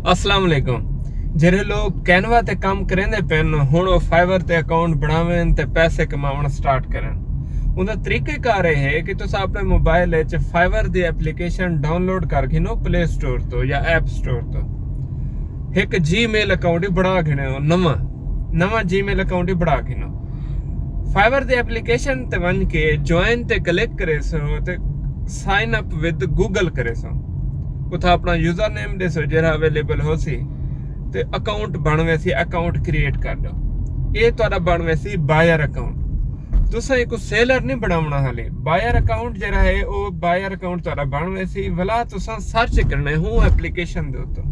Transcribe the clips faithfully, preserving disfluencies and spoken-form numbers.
السلام علیکم۔ جیڑھے لوگ کینوا تے کم کریندے پن، ہن او فائیور تے اکاؤنٹ بناون تے پیسے کماون سٹارٹ کرن۔ اوندا طریقہ کار اے ہے کہ تساں اپنے موبائل وچ فائیور دی اپلیکیشن ڈاؤن لوڈ کر گھنو پلے سٹور تو یا ایپ سٹور تو۔ ہک جی میل اکاؤنٹ ہی بنا گھنو، نواں نواں جی میل اکاؤنٹ ہی بنا گھنو۔ فائیور دی اپلیکیشن تے ونج کے جوائن تے کلک کریسو تے سائن اپ ود گوگل کریسو۔ اتھاں اپنا یوزر نیم ݙیسو جیڑھا اویلیبل ہوسی، تے اکاؤنٹ بݨ ویسی، اکاؤنٹ کریئیٹ کر ݙیو۔ اے تہاݙا بݨ ویسی بائر اکاؤنٹ۔ تساں ایکوں سیلر نہیں بݨاوݨا حالی۔ بائر اکاؤنٹ جیڑھا ہے او بائر اکاؤنٹ تہاݙا بݨ ویسی۔ ولا تساں سرچ کرݨے ہوں اپلیکیشن دے اتوں۔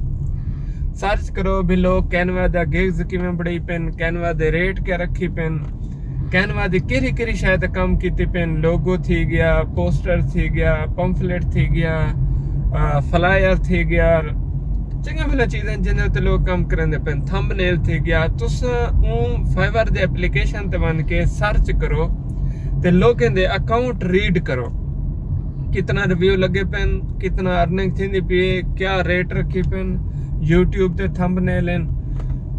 سرچ کرو بھی لوگ کینوا دا گگز کیویں بݨائی پن، کینوا دے ریٹ کیا رکھی پن، کینوا دی کیڑھی کیڑھی شے تے کم کیتی پن، لوگو تھی گیا، پوسٹر تھی گیا، پمفلٹ تھی گیا، آ، فلائر تھی گیا، چنگیاں بھلیاں چیزاں جیندے تے لوگ کم کریندے پن، تھمب نیل تھی گیا۔ تساں اوں فائیور دے اپلیکیشن تے ونج کے سرچ کرو تے لوگیں دے اکاؤنٹ ریڈ کرو، کتنا ریویو لگے پن، کتنا ارننگ تھیندی پئی ہے، کیا ریٹ رکھی پن، یوٹیوب تے تھمب نیل ہن۔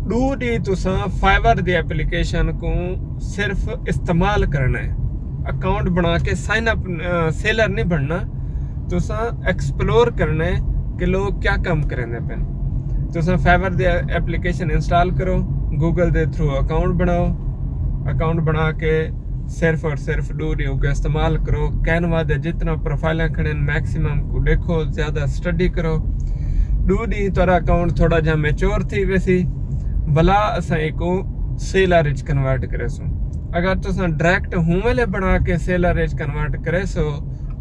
ݙو ݙینہہ تساں فائیور دی اپلیکیشن کوں صرف استعمال کرݨا ہے۔ اکاؤنٹ بݨا کے سائن اپ، آ، سیلر نہیں بݨنا۔ تساں ایکسپلور کرݨا ہے کہ لوگ کیا کم کریندے پن۔ تساں فائیور دی اپلیکیشن انسٹال کرو، گوگل دے تھرو اکاؤنٹ بݨاؤ، اکاؤنٹ بݨا کے صرف اور صرف ݙو ݙینہہ کوں استعمال کرو۔ کینوا دے جتنا پروفائلاں کھڑن، میکسیمم کوں ݙیکھو، زیادہ سٹڈی کرو۔ ݙو ݙینہہ تہاݙا اکاؤنٹ تھوڑا جہا میچور تھی ویسی، ولا اساں ایکوں سیلر وچ کنورٹ کریسوں۔ اگر تساں ڈائریکٹ ہوں ویلے بݨا کے سیلر وچ کنورٹ کریسو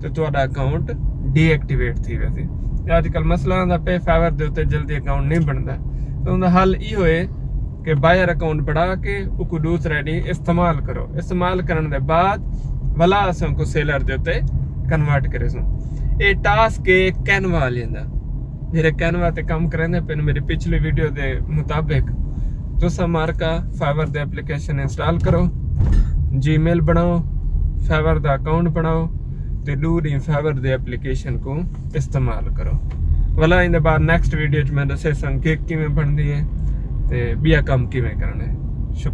تے تہاݙا اکاؤنٹ ڈی ایکٹیویٹ تھی ویسی۔ تے اڄ کل مسئلہ آندا پئے، فائیور دے اتے جلدی اکاؤنٹ نہیں بݨدا۔ تے اوندا حل ایہو ہے کہ بائر اکاؤنٹ بݨا کے اوکوں ݙو ترے ݙینہہ استعمال کرو۔ استعمال کرݨ دے بعد ولا اساں اوکوں سیلر دے اتے کنورٹ کریسوں۔ اے ٹاسک ہے کینوا والیں دا۔ جیڑھے کینوا تے کم کریندے پن، میری پچھلی ویڈیو دے مطابق تساں مارکا فائیور دے اپلیکیشن انسٹال کرو، جی میل بݨاؤ، فائیور دا اکاؤنٹ بݨاؤ تے ݙو ݙینہہ فائیور دے اپلیکیشن کوں استعمال کرو۔ ولا ایندے بعد نیکسٹ ویڈیو وچ میں ݙسیساں گگ کیویں بݨدی ہے تے ٻیا کم کیویں کرݨا ہے۔ شکریہ۔